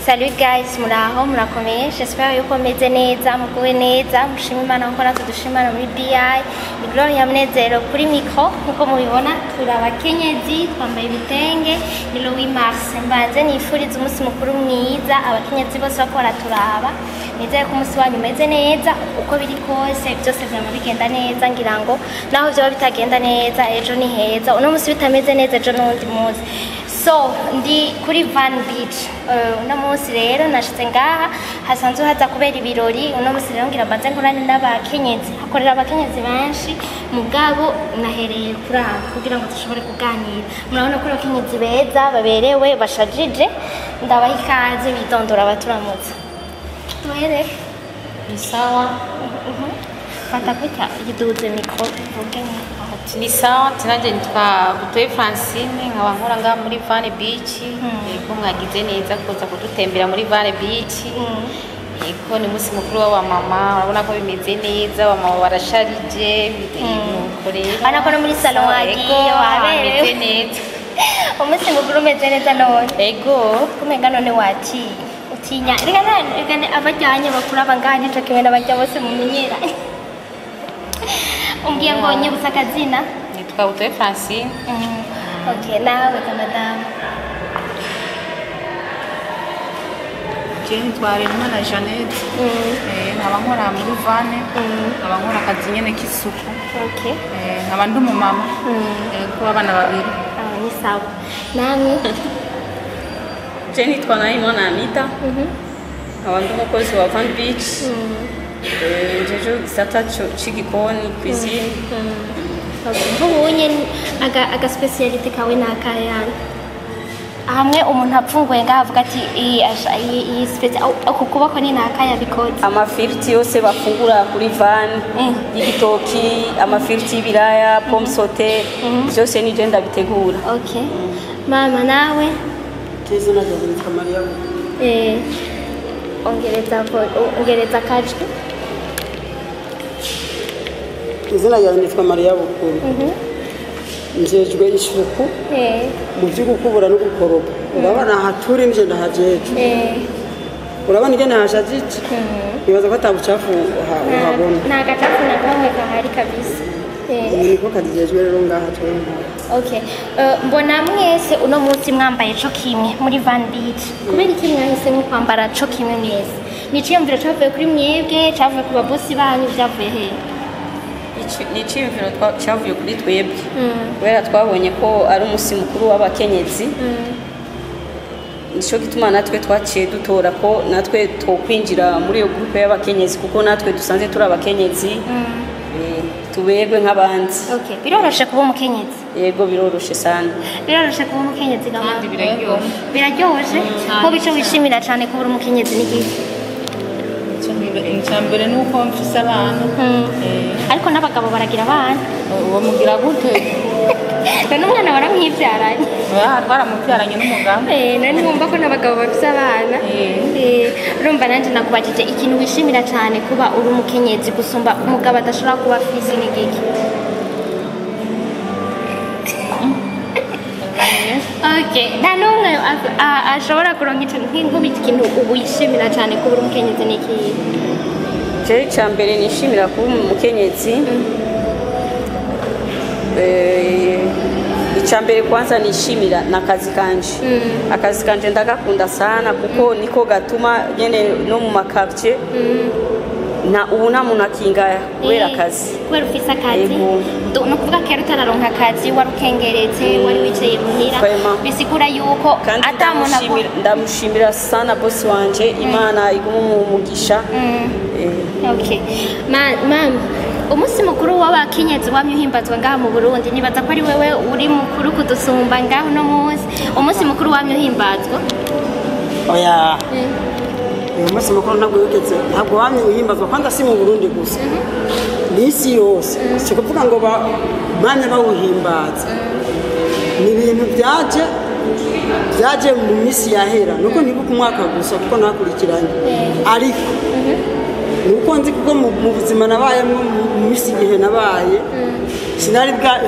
Salut guys, muraho murakomeye, j'espère yuko meze neza, muguwe neza, mushima Imana kuko natwe dushima muri BI. Ni Gloria Munezero kuri micro, nkuko mubibona turi abakenyezi, twambaye ibitenge, ni le 8 mars. Mbanze nifuriza umunsi mukuru mwiza abakenyezi bose bako baraturaba. Nizeye ko umunsi wanyu umeze neza, uko biri kose byose vyama bigenda neza, ngira ngo naho vyoba bitagenda neza ejo ni heza, uno munsi bitameze neza ejo n'undi munsi. So, ndi kuri Van Beach. Uno munsi rero nashitse ngaha hasanzwe haza kubera ibirori. Uno munsi rero ngira mbanze nkorane n'abakenyezi, hakorera abakenyezi benshi, mugabo nahereye kuri aha kugira ngo dushobore kuganira. Murabona ko abakenyezi beza baberewe bashajije, ndabaha ikaze bidondora abaturamutsa. Tuhere Ni sawa. Fata gutya yiduze micro uvuge. Ni sawa, tinanje nitwa Butoyi Francine, nkaba nkora ngaha muri Van Beach. Yego, mwagize neza kuza kudutembera muri Van Beach. Yego, ni umunsi mukuru w'abamama, urabona ko bimeze neza, abamama barasharije, nuko rero. Urabona ko no muri salon wagiye waberewe. Bimeze neza. Umunsi mukuru umeze neza none. Yego. Kumenga none watiye. Utinya. Reka reka abajyanye bakuru abangaha nico kimwe n'abajya bose mumenyera. Umbwiye ngo nyibutsa akazina? Nitwa Butoyi Francine. Okay, nawe ka madamu. Je nitwa Harerimana Jeannette. Nkaba nkora muri Van, nkaba nkora akazi nyene k'isuku. Nkaba ndi umumama kuba abana babiri. Ni sawa. Namwe? Je nitwa Nahimana Anita. Nkaba ndi umukozi wa Van Beach. Njeje igisata c'igikoni, cuisine. Nk'ubunye aga spécialité kawe ni akayana? Hamwe umuntu apfunguye ngaho avuga ati iyi uku kuboko ni nakaya bikoze. Amafiriti yose bafungura kuri Van, y'igitoki, amafiriti y'ibiraya, pomme sautée, byose ni je ndabitegura. Okay. Mama nawe? Izina ryanjye nitwa Mariya. Ongereza kajwi. Izina ryanjye nitwa Mariya Bukuru. Njejwe isuku mu byo gukubura no gukoropa. Urabona aha turi nje ndahajejwe. Urabona ingene hashajije? Nibaza ko atabucafu uhabona. Nta gacafu na kamwe kahari kabisa. Niko kajejwe rero ngaha turi. Okay. Mbona mwese uno munsi mwambaye co kimwe muri Van Beach. Kubera iki mwahisemo kwambara co kimwe mwese? Ni iciyumviro cavuye kuri mwebwe, cavuye ku babosi banyu, vyavuye hehe? Ni iciyumviro cyavuye kuri twebwe. Kubera twabonye ko ari umunsi mukuru w'abakenyezi. Nico gituma natwe twaciye dutora ko natwe twokwinjira muri iyo groupe y'abakenyezi, kuko natwe dusanze turi abakenyezi. Tuberwe nk'abandi. Okay, biroroshe kuba umukenyezi. Yego, biroroshe sana. Biroroshe kuba umukenyezi gama. Kandi biraryoshe. Biraryoshe? Ko bico wishimira cyane kuba umukenyezi ni iki? Icambere nuko mfise abana. Ariko n'abagabo baragira abana. Uwo mugira gute? None umwana waramwibyaranye. Twaramubyaranye n'umugabo. None wumva ko n'abagabo bafise abana. Urumva nanje nakubajije ikintu wishimira cyane kuba uri umukenyezi gusumba umugabo adashobora kuba afise ni giki? Okay, nta n'umwe ashobora kuronka ico nk'inkubi. Ikintu ubu wishimira cyane kuba uri umukenyezi ni iki? Je icambere nishimira kuba umukenyezi. Icambere kwanza nishimira nakazi kanje. Akazi kanje ndagakunda sana kuko niko gatuma nyene no mu makartier. Na ubu nta muntu akingaya kubera akazi. Kubera ufise akazi. No kuvuga kera utararonka akazi wari ukengeretse, wari wicaye muhira. Bisigura yuko ata muntu ndamushimira sana boss wanje, Imana igume mu mugisha. Okay. Mama, umunsi mukuru w'abakenyezi wamye uhimbazwa ngaha mu Burundi, nibaza ko ari wewe uri mukuru kudusumba ngaho no munsi. Umunsi mukuru wamye uhimbazwa? Oya. Uyu munsi mukuru ntabwo wigeze, ntabwo wamye uhimbazwa kandi si mu Burundi gusa. N'isi yose. Si kuvuga ngo bamye bawuhimbaza. Ni ibintu byaje mu minsi yahera. Nuko ntibuka umwaka gusa kuko nakurikiranye. Ariko nuko nzi kuko mu buzima nabayemo mu minsi igihe nabaye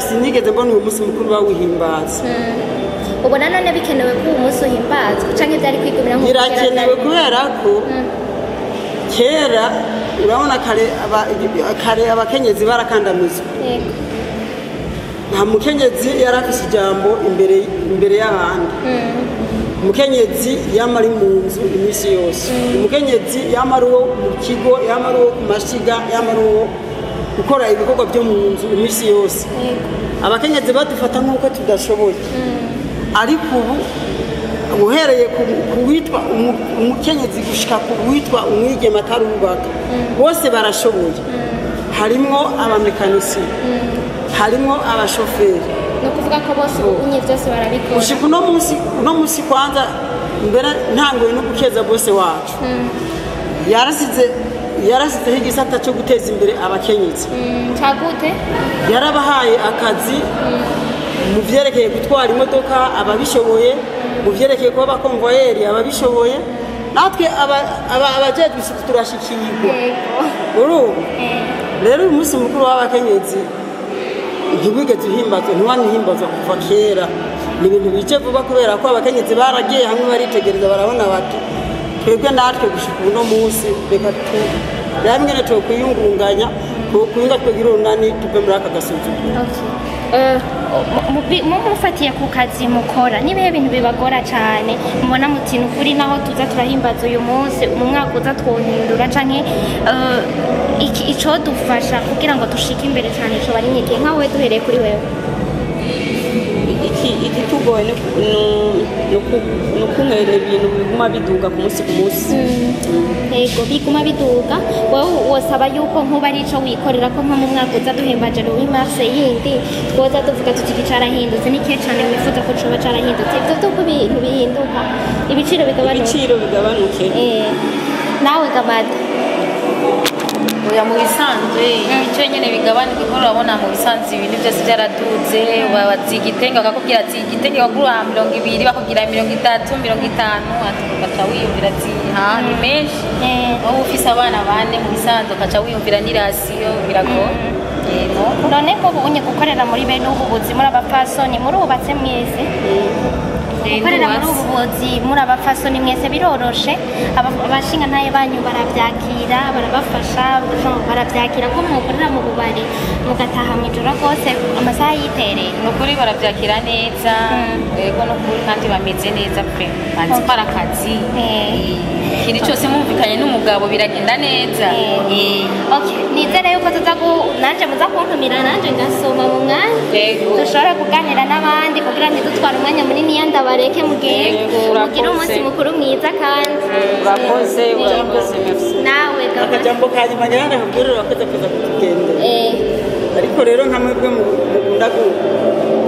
sinigeze mbona uyu munsi mukuru bawuhimbaza. Ubona none bikenewe ko uwo munsi uhimbazwa canke vyari kwigumira nk'uko kera Birakenewe vyari? Kubera ko kera urabona kare abakenyezi barakandamizwa. Nta mukenyezi yari afise ijambo imbere y'abandi. Umukenyezi yama ari mu nzu iminsi yose, umukenyezi yama ari uwo mu kigo, yama ari uwo ku mashiga, yama ari uwo gukora ibikorwa byo mu nzu iminsi yose. Abakenyezi badufata nk'uko tudashoboye, ariko ubu uhereye ku witwa umukenyezi gushika ku witwa umwigeme atarubaka, bose barashoboye. Harimwo abamekanisiye, harimwo abashoferi. Ni ukuvuga ko bose ubunye byose barabikora. Gushika uno munsi kwanza mbere ntanguye no gukeza bose wacu, yarasizeho igisata cyo guteza imbere abakenyezi. Cagute? Yarabahaye akazi mu vyerekeye gutwara imodoka ababishoboye, mu vyerekeye kuba abakonvoyeri ababishoboye. Natwe abajejwe isuku turashikirwa. Urumva rero uyu munsi mukuru w'abakenyezi ntiwigeze uhimbazwa, ntiwanihimbazwa kuva kera. Ni ibintu bije vuba kubera ko abakenyezi baragiye hamwe baritegereza, barabona bati twebwe natwe gushika uno munsi reka turabe ingene twokwiyungunganya, twokuyunga twogira urunani tuve muri aka gasuzuguro. Mufatiye ku kazi mukora, nibihe bintu bibagora cyane mubona muti ni ukuri naho tuza turahimbaza uyu munsi, mu mwaka uza twohindura canke icodufasha kugira ngo dushike imbere cyane coba ari nk'ikihe? Nkawe duhereye kuri wewe. Igitugoye ni ukunywera ibintu biguma biduga ku munsi ku munsi. Yego, biguma biduga. Wowe wosaba yuko nkuba ari ico wikorera ko nko mu mwaka uza duhimbaje le 8 mars yindi twoza tuvuga tuti iki carahindutse, ni ikihe cane wifuza ko coba carahindutse? Ivyo vy'uko ibintu bihinduka, ibiciro bigabanuka. Ibiciro bigabanuke. Nawe Gamada? Oya, mu bisanzwe icyo nyene bigabanuka, kuko urabona mu bisanzwe ibintu byose byaraduze. Babaza igitenge bakakubwira ati igitenge wagura 20, bakubwira 30, 50, ati ugaca wiyumvira ati ha ni menshi. Wowe ufise abana bane mu bisanzwe ugaca wiyumvira n'irasiyo biragoye. Yego. None ko ubu unye gukorera muri bene ubu buzi muri abapfasoni, murubatse mwese? Gukorera muri ubu buzi muri abapfasoni mwese biroroshe? Abashingantahe banyu baravyakira, barabafasha, baravyakira ko mukorera mu bubari mugataha mw'ijoro rwose amasaha yitereye? Ni ukuri baravyakira neza. Yego, ni ukuri kandi bameze neza pe, bazi ko ari akazi. Ikintu cyose mwumvikanye n'umugabo biragenda neza. Okay, nizere yuko tuza nanje muza kuntumira nanje ngasoma mu mwanya dushobora kuganira n'abandi kugira ntidutware umwanya munini, yandabareke mugende mugire umunsi mukuru mwiza kandi. Urakoze, urakoze, merci. Nawe Gamada. Akajambo ka nyuma ngira ndakubwire, urakoze kuza kutugendera. Ariko rero nka mwebwe mukunda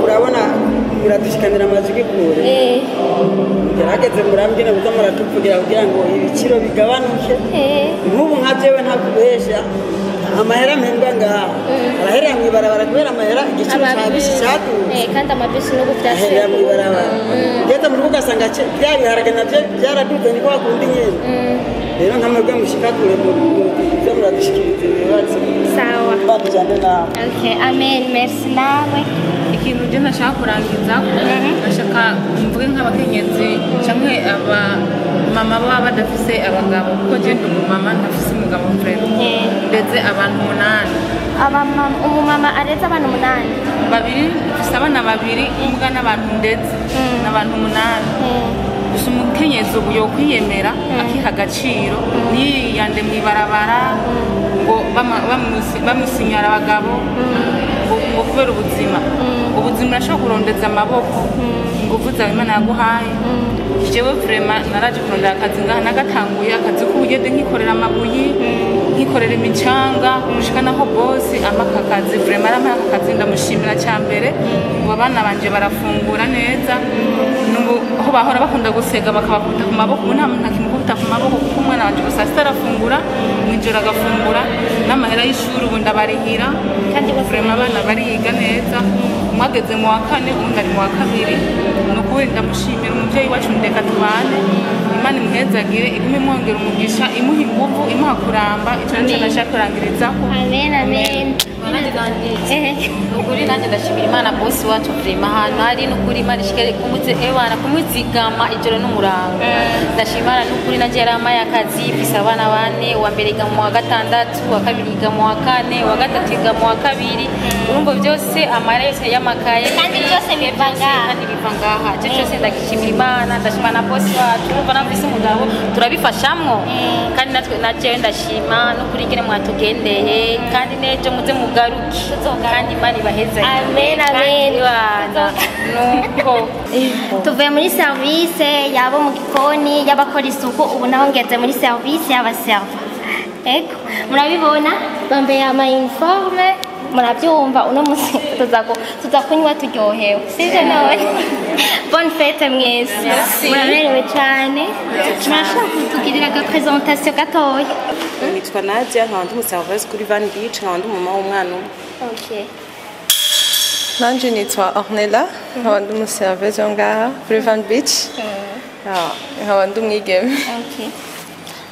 urabona muradushikanira amajwi kure, gerageze murambwire muza muratuvugira kugira ngo ibiciro bigabanuke. Nk'ubu nka jewe ntakubesha, amahera mpembwa ngaha araherera mw'ibarabara kubera amahera igiciro ca bisi caduze. Kandi amabisi n'ubu aherera vyasubiye. Mw'ibarabara ugeze mu rugo ugasanga bya biharage navyo byaraduze, niko bakunda inyene. Rero nka mwebwe mushika kure muze muradushikiriza ibibazo. Sawa. Batujane nawe. Okay, amen, merci. Nawe? Ikintu je ntashaka kurangiza, ndashaka mvuge nk'abakenyezi canke abamama baba badafise abagabo, kuko je ndi umumama ntafise umugabo vraiment. Ndetse abantu 8. Abamama, umumama areze abana 8? Babiri, mfise abana babiri, imbwa n'abantu ndetse n'abantu 8. Gusa umukenyezi ubu yokwiyemera akiha agaciro, ntiyiyande mw'ibarabara ngo bamusinyara abagabo ngo kubera ubuzima. Ubuzima urashobora kurondeza amaboko, ingufu zawe Imana yaguhaye. Jewe vraiment naraje kurondera akazi ngaha, nagatanguye akazi k'ubugede, nkikorera amabuye, nkikorera imicanga, gushika naho bosi ampa aka kazi. Vraiment arampa aka kazi, ndamushimira. Cya mbere ubu abana banje barafungura neza. N'ubu aho bahora bakunda gusega bakabakubita ku maboko, ubu nta muntu akimukubita ku maboko, kuko umwana wanje gusa saa sita arafungura, mw'ijoro agafungura, n'amahera y'ishuri ubu ndabarihira. Kandi bose Vraiment abana bariga neza. Umwe ageze mu wa kane, uwundi ari mu wa kabiri. Ni ukuri ndamushimira umubyeyi wacu ndeka tubane. Imana imuhezagire, igume imwongera umugisha, imuha inguvu, imuha kuramba. Ico nico nashaka kurangirizaho. Amen, amen. Nukuri nanjye ndashimira Imana bosi wacu vraiment ahantu hari nukuri Imana ishikare kumutse ebana kumuzigama ijoro n'umurango. Ndashima Imana nukuri nanjye yarampaye akazi, mfise abana bane, uwa mbere yiga mu wa gatandatu, uwa kabiri yiga mu wa kane, uwa gatatu yiga mu wa kabiri. Urumva byose amara yose y'amakaye kandi byose biva ngaha. Kandi biva ngaha. Icyo cyose ndagishimira Imana, ndashima na bosi wacu. Urumva namvise umugabo turabifashamwo. Kandi natwe najewe ndashima nukuri ingene mwatugendeye, kandi nejo muze mugaruke. Kandi Imana ibaheze. Amen, amen. Nuko tuvuye muri service yabo mu gikoni y'abakora isuku, ubu naho ngeze muri service y'abaserva. Ego, murabibona bambaye ama uniforme, murabyumva uno munsi tuza kunywa turyohewe, sivyo? None bonne fête mwese, muraberewe cyane. Murashaka kutugirira aga présentation gatoya? Nitwa Nadia, nkaba ndi umuserveuse kuri Van Beach, nkaba ndi umumama w'umwana umwe. Okay. Nanje nitwa Ornella, nkaba ndi umuserveuse ngaha kuri Van Beach. Nkaba ndi umwigeme. Okay.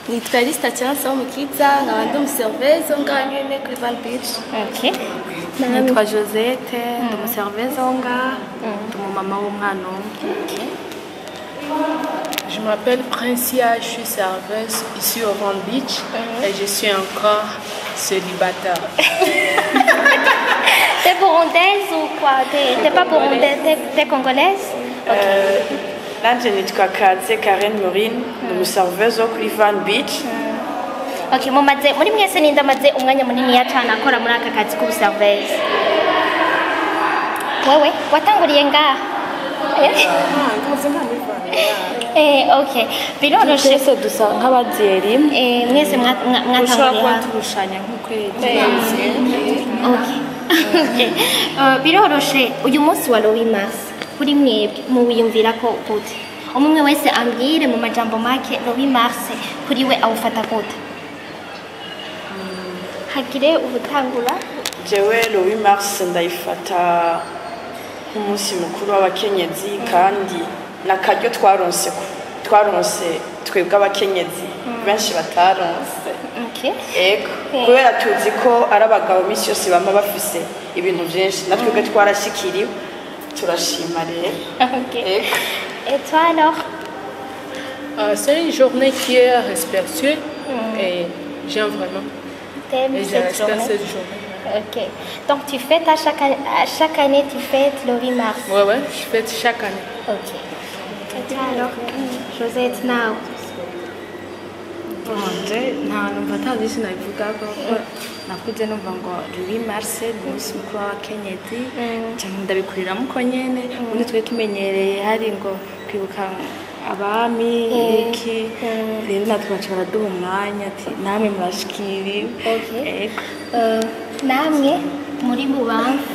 Nitwa Lista Chance Mukiza, nkaba ndi umuserveuse ngaha nyene kuri Van Beach. Okay. Nitwa Josette, ndi umuserveuse ngaha, ndi umumama w'umwana umwe. Okay. Je m'appelle Princia, je suis serveuse ici au Van Beach et je suis encore célibataire. T'es burundaise ou quoi? T'es pas burundaise, t'es congolaise? Okay. Nanje nitwa Kaze Karen Maureen, ndi umuserveuse wo kuri Van Beach. Okay, mumaze muri mwese ninde amaze umwanya munini ya cyane akora muri aka kazi k'ubuserveuse? Wewe watanguriye ngaha? Okay. Biroroshe twese dusa nk'abaziye rimwe. Mwese mwatanguriye ushobora kuba turushanya nk'ukwezi. Okay. Biroroshe uyu munsi wa 8 mars kuri mwebwe muwiyumvira ko gute? Umwe wese ambwire mu majambo make 8 mars kuri we awufata gute? Hagire ubutangura. Jewe 8 mars ndayifata nk'umunsi mukuru w'abakenyezi, kandi nakaryo twaronse twebwe abakenyezi benshi bataronse. Okay. Ego, kubera tuzi ko ari abagabo misi yose bama bafise ibintu byinshi, natwebwe twarashikiriwe, turashima rero. Okay. Et toi alors? C'est une journée qui est respectueuse et j'aime vraiment. T'aimes cette journée? Cette journée. Ok. Donc tu fêtes à chaque année, tu fêtes le 8 mars? Ouais, ouais, je fête chaque année. Ok. Et toi alors, Josette, now? Nta numva ata byinshi nabivuga kuko nakuze numva ngo 8 mars ni umunsi mukuru w'abakenyezi, cyangwa ndabikuriramo uko nyene. Ubundi twe tumenyereye hari ngo kwibuka abami iki, rero natwe baca baraduha umwanya ati namwe murashikiriwe. Namwe muri bubamfu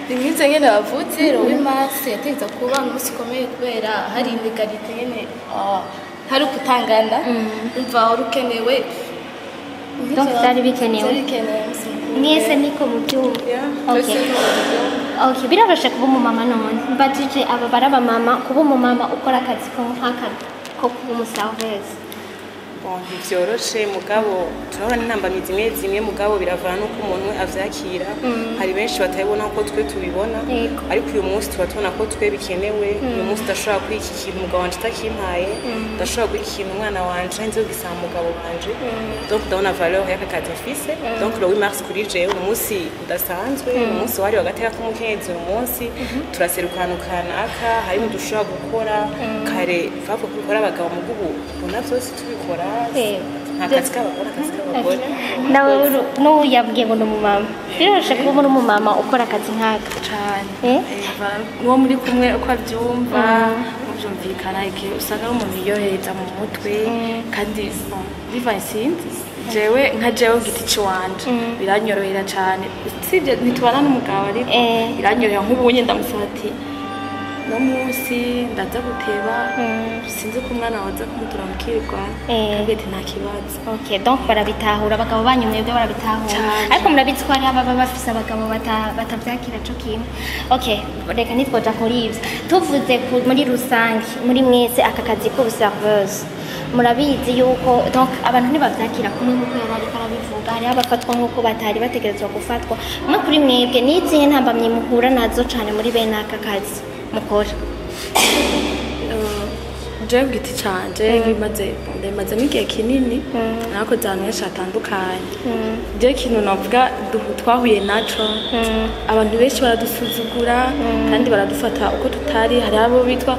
nimwize nyene bavutse 8 mars yategeza kuba umunsi ukomeye kubera hari inegalite nyene, hari ukutangana, umva wari ukenewe. Donc byari bikenewe mwese niko mubyumva. Okay. Okay, biroroshe kuba umumama none? Mbajije aba baraba mama, kuba umumama ukora akazi ko nk'aka ko kuba umuserveuse. Bon, ntivyoroshe mugabo turabona n'intambamyi zimwe zimwe, mugabo biravana n'uko umuntu avyakira. Hari benshi batabibona uko twe tubibona, ariko uyu munsi tuba tubona ko twe bikenewe. Uyu munsi ndashobora kuri iki kintu umugabo wanje atakimpaye, ndashobora kuri iki kintu umwana wanje nzi kugisaba umugabo wanje. Donc ndabona valeur y'aka kazi mfise. Donc le 8 mars kuri jewe umunsi udasanzwe, umunsi wari wagateka k'umukenyezi. Uyu munsi turaseruka ahantu kanaka, hari ibintu dushobora gukora kare bavuga ko bikora abagabo, mugubu ubona vyose tubikora. Akazi k'abagore, akazi k'abagore. Nawe n'ubu yabwiye ngo ni umumama, biroroshe kuba uri umumama ukora akazi nk'aka? Cyane. Uwo muri kumwe uko abyumva mubyumvikana, igihe usanga ari umuntu yiyohereza mu mutwe, kandi bivaye sinzi jewe nka jewe ku giti ciwanje biranyorohera cyane. Usibye ntitubana n'umugabo, ariko biranyorohera nk'ubu nyine ndamusaba ati No munsi ndaza guteba, sinzi ko umwana waza kumutura mukirwa, kandi ati nta kibazo. Okay, donc barabitahura abagabo banyu, mwebwe barabitahura, ariko murabizi ko hariho ababa bafise abagabo batavyakira co kimwe. Okay, reka ntitwoja kuri ivyo. Tuvuze muri rusange, muri mwese aka kazi k'ubuserveuse, murabizi yuko donc abantu ntibavyakira kumwe nk'uko yari ariko arabivuga, hariho abafatwa nk'uko batari bategerezwa gufatwa. Mwe kuri mwebwe, ni izihe ntambamyi muhura nazo cane muri bene aka kazi mukora? Jewe ku giti canje bimaze, ndabimazemo igihe kinini, narakoze ahantu henshi hatandukanye. Jewe ikintu navuga twahuye naco, abantu benshi baradusuzugura kandi baradufata uko tutari. Hari abo bitwa,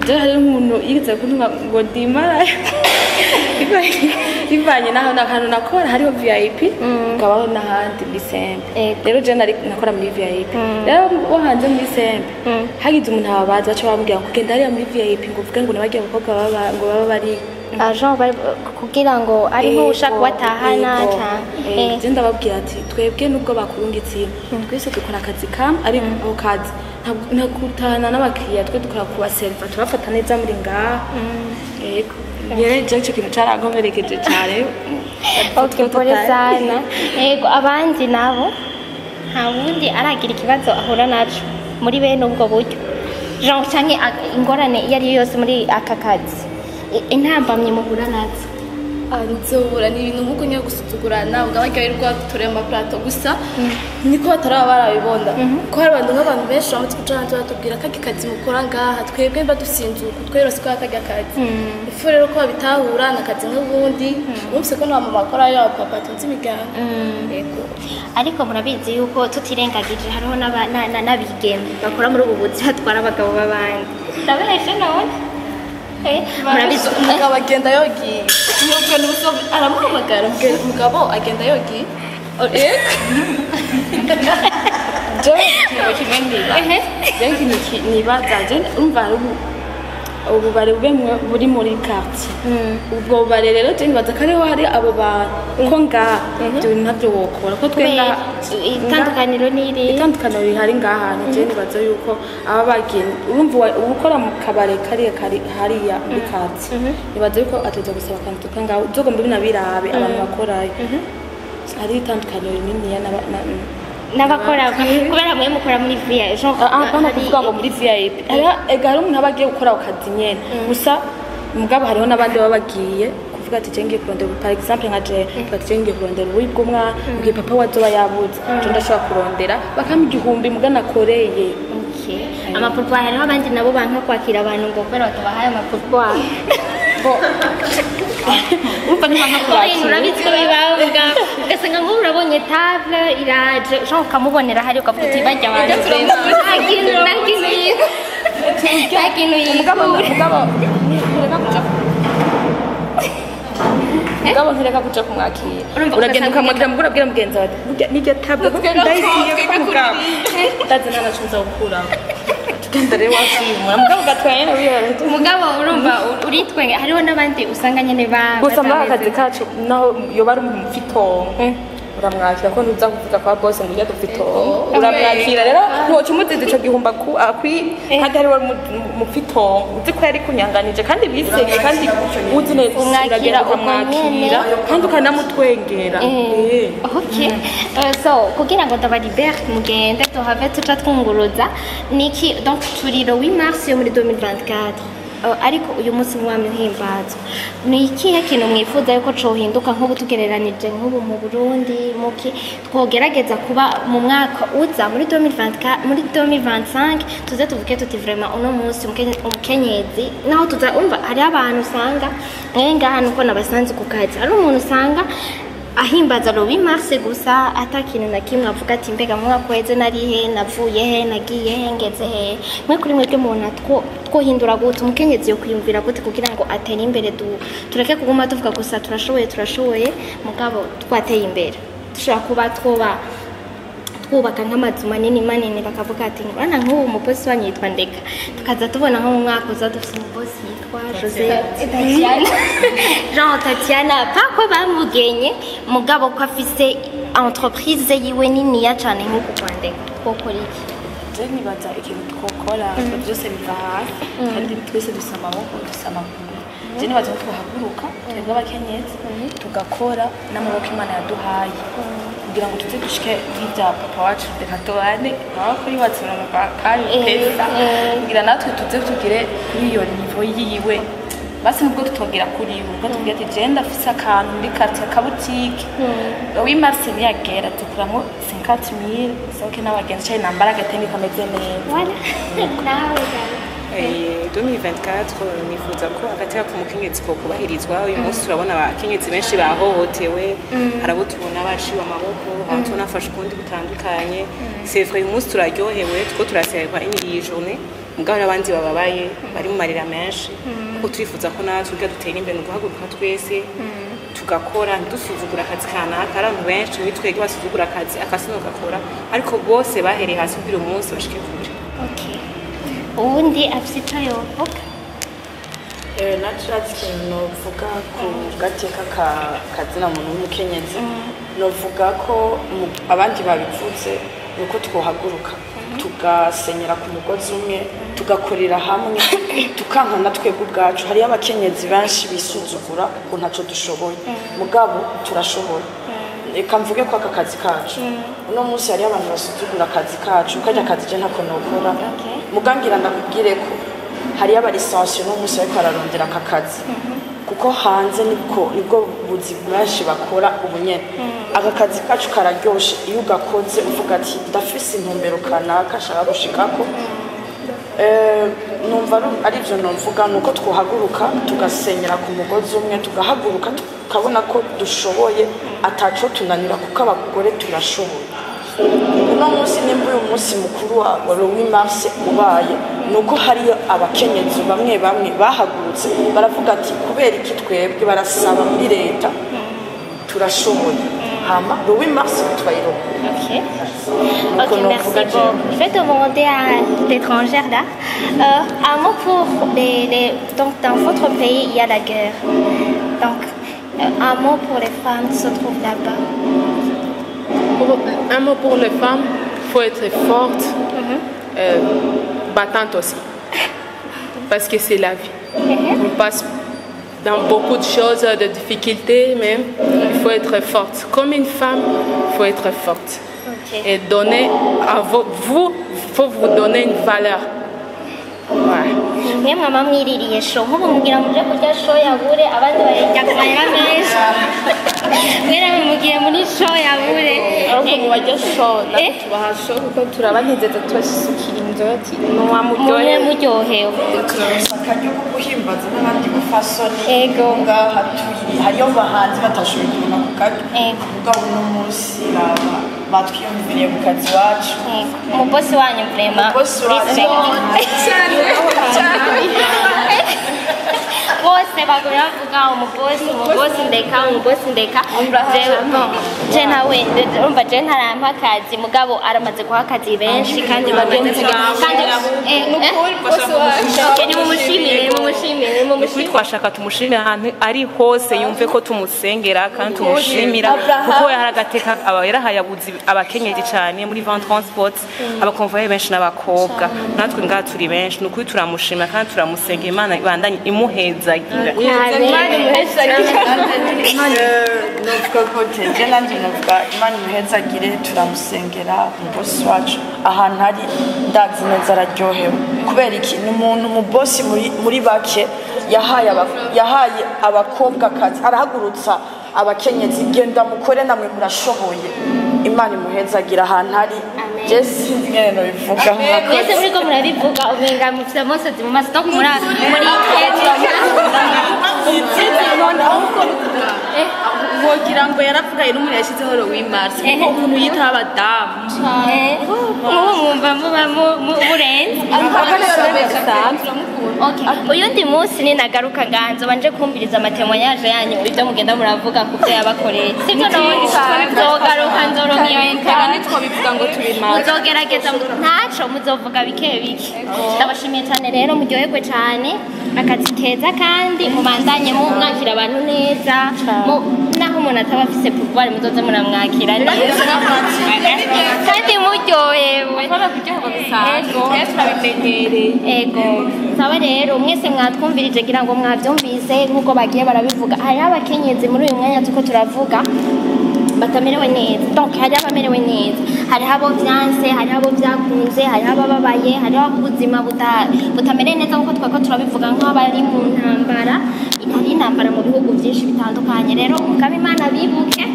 jewe hari umuntu yigeze kuntuma ngo ndimara bivanye naho n'akantu nakora, hariho VIP ukabaho n'ahandi muri simple. Rero jewe nari nakora muri VIP, rero bo hanze muri simple hagize umuntu ababaza, baca bamubwira ngo genda hariya muri VIP ngo uvuge ngo nabagiye abakobwa baba ngo baba bari agent kugira ngo ari nk'ushaka kubatahana canke. Je ndababwira ati twebwe nubwo bakurungitse twese dukora akazi kamwe, ariko ako kazi nta gutahana n'abakiriya, twe dukora kubaserva, turafata neza muri ngaha. Yego, rero je ico kintu carankomerekeje cane. Okay, pole sana. Yego, abandi nabo nta wundi aragira ikibazo ahura naco muri bene ubwo buryo, genre canke ingorane iyo ari yo yose muri aka kazi, intambamyi muhura nazo? Nzohura ni ibintu nk'uko nyine gusuzugurana, ubwo birirwa dutoreye amaplato gusa niko bataraba barabibona, ko hari abantu nk'abantu benshi bamaze kuja hanze batubwira ko akazi mukora ngaha twebwe mba dusinzuka twerose ko akarya kazi ifu. Rero ko babitahura ni akazi nk'ubundi, wumvise ko nta mama akora yo papa atunze imiryango. Yego. Ariko murabizi yuko tutirengagije hariho n'abigeme bakora muri ubu buzi batwara abagabo b'abandi. Ndabeshe none? Murabizi umugabo agenda yogiye, nubwo n'ubuso aramuhamagara, umugabo agenda yogiye. Jewe ikintu kimwe nibaza, jewe ikintu nibaza, je urumva hari ububare bube buri muri quartier, ubwo bubare rero je nibaza ko ariho hari abo bantu, ko ngaha ibyo bintu ntabyo wokora, ko twe ngaha itandukaniro ni iri itandukaniro rihari ngaha hantu. Je nibaza yuko aba bagiye, urumva ukora mu kabare kariya kari hariya muri quartier, nibaza yuko ateza gusaba akantu ka ngaho uzogomba binabirabe abantu bakorayo, hari itandukaniro rininiya n'abakora, kubera mwe mukora muri VIP genre? Apana kuvuga ngo muri VIP, ega hari umuntu aba agiye gukora ako kazi nyene gusa, mugabo hariho n'abandi baba bagiye kuvuga ati je ngiye kurondera, par exemple nka je kuvuga ati je ngiye kurondera ubuyi bw'umwana mugihe papa we azoba yabuze, je ndashobora kurondera bakampa 1000 muga nakoreye. Okay. Amapourboire, hariho abandi nabo banka kwakira abantu ngo kubera batabahaye amapourboire. Urumva ntibanka kwakira. Urabizi ko bibaho, ugasanga nk'ubu urabonye table iraje, ushobora ukamubonera hari ukavuga uti bajya abantu nta kintu nta kintu nta kintu mugabo yikura. Mugabo ntireka kuja, mugabo ntireka kuja kumwakira. Urumva uragenda ugasanga ukamwakira, mugabo urabwira mugenzi wawe ati burya niryo table ndayisiye ko mugabo ndazi nta naco nza gukuraho, tugenda rero washimura mugabo ugatwara nyene wiyoroheje. Mugabo urumva uritwenge, hariho n'abandi usanga nyene ba Gusa muri aka batameze. kazi kacu naho yoba ari umuntu ufite itongo uramwakira, ko ntuza kuvuga kwa bose ngo ujya dufite itongo. Uramwakira rero ntiwoca umuziza ico gihumbi akwiye, kandi ari we mufite itongo uzi ko yari kunyanganije kandi bisenge kandi uzi neza. Umwakira uragenda uko ukamwakira nyene. kandi ukanamutwengera. Okay. So kugira ngo ndabalibere mugende tuhave tuca twunguruza niki, donc turi le 8 mars yo muri 2024. Ariko uyu munsi mwamye uhimbazwa, ni ikihe kintu mwifuza yuko cohinduka nk'ubu tugereranije nk'ubu mu Burundi, muki twogerageza kuba mu mwaka uza muri 2024, muri 2025 tuze tuvuge tuti vraiment uno munsi umukenyezi naho tuza umva hariho abantu usanga mwe ngaha nuko nabasanze ku kazi, hari umuntu usanga ahimbaza le 8 mars gusa ata kintu na kimwe avuga ati mbega mu mwaka uheze nari he, navuye he, nagiye he, ngeze he. Mwe kuri mwebwe mubona twohindura gute, umukenyezi yo kwiyumvira gute kugira ngo atere imbere, tureke kuguma tuvuga gusa turashoboye turashoboye, mugabo twateye imbere dushobora kuba twoba twubaka nk'amazu manini manini bakavuga ati urabona nk'ubu umubosi wanyu yitwa Ndeka, tukaza tubona nko mu mwaka uza dufite umubosi yitwa Jose Tatiana, Jean Tatiana, pako bamugenye mugabo ko afise entreprise yiwe niniya cane nk'uku kwa Ndeka, twokora iki? Je nibaza ikintu twokora, byose biva hasi, kandi twese dusa amaboko, dusa amaguru. Je nibaza ko twohaguruka twebwe abakenyezi tugakora n'amaboko Imana yaduhaye kugira ngo tuze dushike nk'ibya papa wacu, reka tubane amaboko yubatse kandi pesa, kugira natwe tuze tugere kuri iyo niveau yiwe. Basi nubwo tutogera kuri we, ubwo tuvuga ati je ndafise akantu muri quartier kabutike, 8 mars niyagera tukuramo 50,000, soke n'abagenzi cyane nambara agatenge kameze neza. Nawe? 2024 nifuza ko agateka k'umukenyezi ko kubahirizwa. Uyu munsi turabona abakenyezi benshi bahohotewe, hari abo tubona baciwe amaboko, hari abo tubona bafashe ukundi gutandukanye. C'est vrai, uyu munsi turaryohewe two turaserwa iyi journée, mugabo hari abandi bababaye bari mu marira menshi, kuko turifuza ko natwe ubwo dutera imbere ni uguhaguruka twese tugakora, ntidusuzugura akazi kanaka. Hari abantu benshi muri twebwe basuzugura akazi akasi gakora, ariko bose bahereye hasi kugira umunsi bashike kure. Okay. Uwundi afite icyo yovuga? Naturazi ikintu novuga ku gateka ka kazina muntu w'umukenyezi, novuga ko abandi babivutse nuko twohaguruka tugasenyera ku mugozi umwe, tugakorera hamwe, tukankana twebwe ubwacu. Hariyo abakenyezi benshi bisuzugura ngo ntaco dushoboye, mugabo turashoboye. Reka mvuge ko aka kazi kacu uno munsi hariyo abantu basuzugura akazi kacu, kajya akazi je ntako nokora, mugangira ndakubwire ko hariyo abalisansiyo uno munsi bariko bararondera aka kazi, kuko hanze nibwo buzi bwinshi bakora ubu nyene. Aka kazi kacu kararyoshe iyo ugakoze uvuga ati ndafise intumbero kanaka nshaka gushikako. Numva ari byo numvuga, nuko twohaguruka tugasenyera ku mugozi umwe, tugahaguruka tukabona ko dushoboye, ataco tunanira, kuko abagore turashoboye. Uno munsi nimba uyu munsi mukuru wa 8 mars ubaye, nuko hariyo abakenyezi bamwe bamwe bahagurutse baravuga ati kubera iki twebwe, barasaba muri leta, turashoboye. Hama 8 mars tubayironka. Ok. Ok, merci beaucoup. Je vais demander à l'étrangère là. Un mot pour les. Donc, dans votre pays, il y a la guerre. Donc, un mot pour les femmes qui se trouvent là-bas. Un mot pour les femmes, il faut être forte, battante aussi. Parce que c'est la vie. On passe dans beaucoup de choses, de difficultés même. Il faut être forte. Comme une femme, il faut être forte. Okay. Et donner à vous, il faut vous donner une valeur. Ouais. Mwe mwama mwiririye show, nk'ubu mugira muje kurya show yabure, abandi bararya ku mahera menshi. Mwe namwe mugiye muri show yabure. Ahubwo mu barya show, natwe tubaha show kuko turabanezeza, tubasukira inzoga ati mwe muryohewe. Turaronsa akaryo ko guhimbaza n'abandi bafasoni. Ego. Ngaha turi hariyo bahanzi batashoboye kuronka ku karyo. Mugabo uno munsi raba batwiyumviriye mu kazi wacu. Umubosi wanyu vraiment. Umubosi wacu. Bose bagora bavuga umubosi, umubosi ndeka, umubosi ndeka. Je nawe urumva je ntarampa akazi, mugabo aramaze guha akazi benshi kandi bagenzi kandi ni mumushimire, mumushimire, mumushimire. Twashaka tumushimire ahantu ari hose, yumve ko tumusengera kandi tumushimira, kuko yaragateka aba yarahayabuzi abakenyezi cyane muri Van Transport, abakonvoyeri benshi n'abakobwa, natwe ngaha turi benshi. Ni ukuri turamushimira kandi turamusengera, Imana ibandanye imuhezagira. Novuga ko je nanje novuga Imana imuhezagire, turamusengera umubosi wacu ahantu ari, ndazi neza araryohewe. Kubera iki? Ni umuntu umubosi muri bake yahaye abakobwa akazi, arahagurutsa abakenyezi, genda mukore namwe murashoboye. Imana imuhezagira ahantu ari. Je sinzi ingene nobivuga. Mwese muriko murabivuga umenga mufite amosozi mu maso, donc muri wogira ngo yaravugaye n'umuntu yashyizeho 8 mars, kuko umuntu yitaho abadamu. Mubu mwumva muba murenze. Okay. Uyundi munsi ninagaruka nganzo banje kumviriza amatemoyage yanyu, ibyo mugenda muravuga ku byo yabakoreye. Sibyo none nzogaruka nzoronka iyo Kandi ntitwobivuga ngo tubimare. Muzogerageza ntaco muzovuga bike bike. Ndabashimiye cyane rero, muryoherwe cyane, akazi keza kandi mubandanye mwakira abantu neza. Naho umuntu ataba afise pouvoir, muzoze muramwakira kandi muryohewe. Ego, sawa. Rero mwese mwatwumvirije, ngira ngo mwavyumvise nk'uko bagiye barabivuga. Hariho abakenyezi muri uyu mwanya turiko turavuga batamerewe neza. Donc hariho abamerewe neza, hariho abo vyanse, hariho abo vyakunze, hariho abababaye, hariho abo ubuzima butamereye neza nkuko twako turabivuga, nk'abari mu ntambara. Hari intambara mu bihugu byinshi bitandukanye. Rero Umukama Imana bibuke,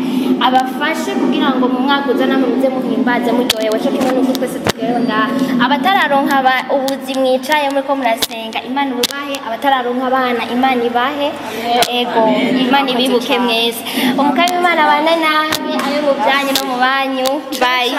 abafashe kugira ngo mu mwaka uza namwe muze muhimbaze muryohewe co kimwe n'uko twese turyohewe ngaha. Abatararonka ubuzi, mwicaye muriko murasenga, Imana ububahe. Abatararonka abana, Imana ibahe. Ego, Imana ibibuke mwese. Umukama Imana abane namwe, abe mu byanyu no mu banyu. Bye.